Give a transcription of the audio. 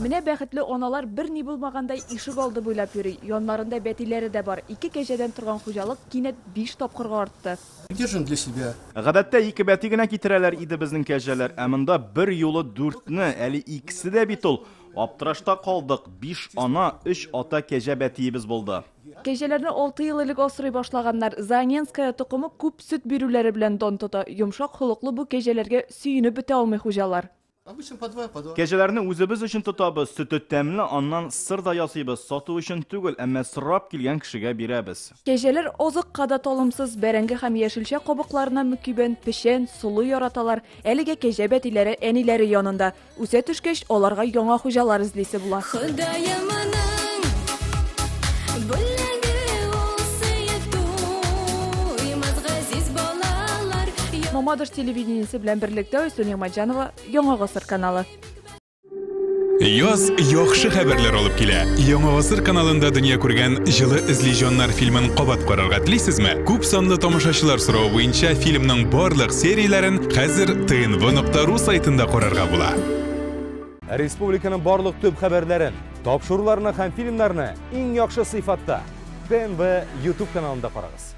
Менә бәхетле аналар берни булмагандай ишек алды буйлап йөри. Яннарында бәтиләре дә бар. Ике кәҗәдән торган хуҗалык кинәт 5 тапкырга артты. Держим для себя. Гадәттә ике бәти генә китерәләр иде безнең кәҗәләр, ә монда бер юлы дүртне, әле икесе дә бит ул. Аптырашта калдык, 5 ана, 3 ата кәҗә бәтиебез булды. Кәҗәләрне 6 ел элек асрый башлаганнар. Зааненская токымы күп сөт бирүләре белән дан тота. Йомшак холыклы бу кәҗәләргә сөенеп бетә алмый хуҗалар. Обычно по два, по два. Кәҗәләрне үзебез өчен тотабыз, сөте тәмле, аннан сыр да ясыйбыз. Сату өчен түгел, әмма сорап килгән кешегә бирәбез. Кәҗәләр азыкка да талымсыз, бәрәңге һәм яшелчә кабыкларына мөкибән, печән, солы яраталар. Әлегә кәҗә бәтиләре әниләре янында. Үсә төшкәч, аларга яңа хуҗалар эзлисе була. Ходаемның бүләге ул сөеп туймас газиз балалар. Мамадыш телевидениесе белән берлектә Айсу Нигъмәтҗанова, Яңа Гасыр каналы. Яз яхшы хәбәрләр алып килә. Яңа Гасыр каналында дөнья күргән Җылы эзли җаннар фильмын кабат карарга телисезме? Күп санлы тамашачылар соравы буенча фильмның барлык серияләрен хәзер tnv.ru сайтында карарга була. Республиканың барлык төп хәбәрләрен, тапшыруларны һәм фильмнарны иң яхшы сыйфатта ТНВ YouTube каналында карагыз.